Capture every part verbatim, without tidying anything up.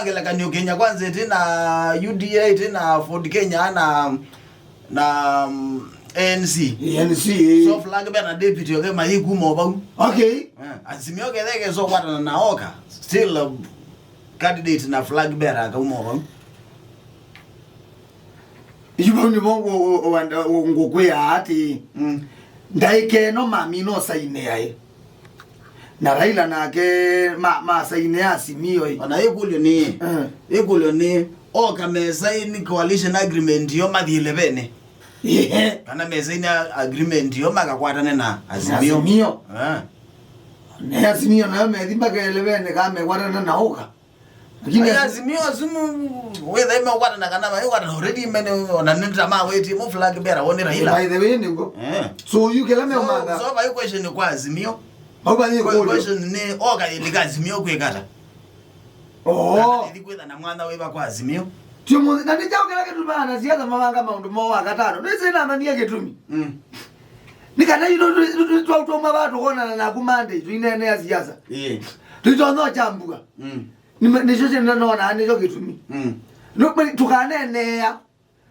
Kĩlekany'o Kenya Kwanza ĩtĩ na U D A ĩtĩ na Ford Kenya na, na, mm, A N C. A N C. So flag bearer na deputy oke mayĩ kuma o vau. Okay. Eh, Azimio kethe keso kwatana na oka. Still, uh, candidate na flag bearer akauma o vau. Isu vau nĩvo ngũkwĩa atĩ, mm, ndaĩka ĩno mamina ũsainĩaĩ. Na Raila nake ma, masainĩa Azimio ĩ. Ona ĩkũlyo nĩ, eh, ĩkũlyo nĩ, oka mesaini coalition agreement yo mathiĩ levene. Ĩe. Kana mesaini a-, agreement yo makakwatane na Azimio. Azimio. Eh. Ne Azimio nayo methi makelevene kama mekwatana na oka. Lakini Azimio, Azimio, wetha ime kwatana kana ma kwatana already mene ona nenda ma weti mo flag bearer wone Raila. By the way, nĩguo. Eh. So, you kĩla me So, manga. So, my question kwa Azimio. Au ba ni Kwa kũlyo. Question ni, oka ilika Azimio kwĩkata. Oh. Kana ithi kwĩtha na mwana wĩva kwa Azimio. Tio mu, na nĩ kyaũ kĩla kĩtumaa anasiasa mavanga maũndũ moo wa katano. Nĩ sina anania kĩtumi. Mm. Nĩ kana ino twautoma va tũkonana naku Monday, tuineenea siasa. Ĩĩ. Tuitonya ũkyambua. Mm. Nĩkyo kĩnenona nĩkyo kĩtumi. Mm. Tũkaneenea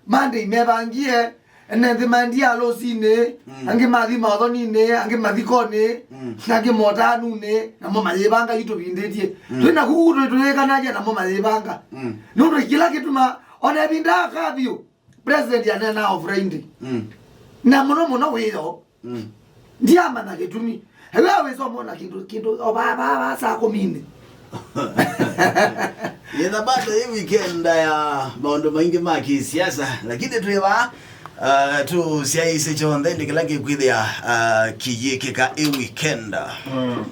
Monday mevangie, ene nthĩ maendie alũsinĩ, mm, angĩ mathi maũthoninĩ, angĩ mathikonĩ, mm, na angĩ motanunĩ, namo mayĩvanga yu tũvindĩtye. Mm. Twĩ na kuku tũyĩkanasya namo mayĩvanga. Mm. Nũndũ kĩla kĩtuma, ona ĩvinda aka vyũ, President aneenaa o Friday. Mm. Na mũno mũno wĩyo. Mm. Ndiamanya kĩtumi. Ewe awĩsoma ona kĩndũ, kĩndũ, o ba, ba, ba, saa kũminĩ. Yetha bado hii weekend ya maũndũ maingĩ ma kisiasa, lakini twĩ vaa, uh, tũsyaĩĩsye kyonthe nĩ kĩla kĩkwĩthĩa, uh, kĩyĩkĩka ĩ weekend. Mm.